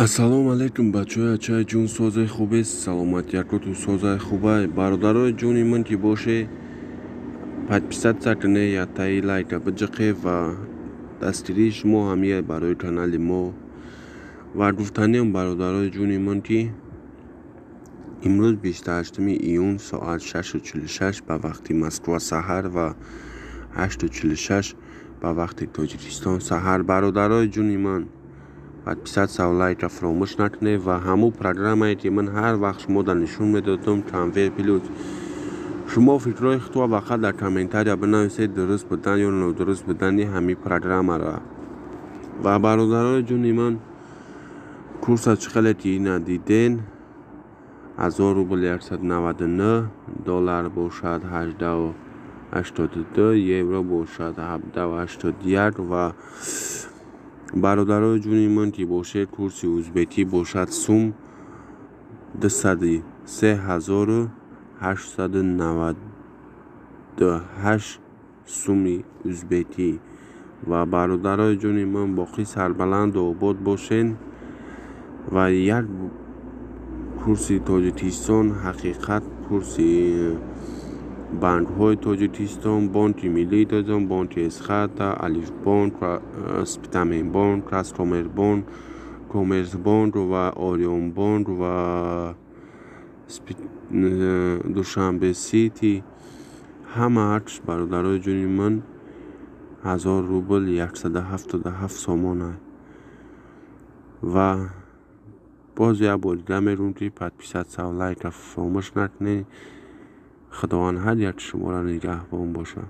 Ассалому алайкум, бачаҳои ачаи ҷун, созаи хубест, саломатиякоту созаи хубай. Бародарои ҷуни ман ки боше, подписаться кунед, яктаи лайка биҷиқе ва дастгирии шумо ҳамия барои канали мо. Ва гуфтаниам, бародарои ҷуни ман, ки имрӯз 28 июн соат 6:46 ба вақти Москва саҳар ва 8:46 ба вақти Тоҷикистон саҳар. Бародарои ҷуни ман, подписаться ва лайка фаромӯш накунед ва ҳамун программае, ки ман ҳар вақт шумода нишон медодам, Конвер Плюс, шумо фикрҳои худро фақат дар комментария бинависед, дуруст будан ё нодуруст будани ҳамин программаро. Ва бародарои ҷуни ман, курса чӣ хеле ки ина диден, 1000 рубл 199 доллар бошад, 18,82 евро бошад, 17,81. Ва бародарои ҷуни ман ки бошед, курси узбекӣ бошад, сум 203 898 суми узбекӣ. Ва бародарои ҷуни ман, боқӣ сарбаланду обод бошен. Ва як курси Тоҷикистон, ҳақиқат, курси банкҳои Тоҷикистон, Бонки миллии Тоҷикистон, Бонки Эсхата, Алифбонк, Спитаменбонк, Казкоммербонк, Коммерсбонк ва Ориёнбонк ва Душанбе Сити, ҳамааш, бародарои ҷуни ман, 1000 рубл 177 сомона. Ва боз як бор дига мегӯм, ки подписаться ва лайка фаромӯш накунед. Худованд ҳар яки шуморо нигаҳбон бошад.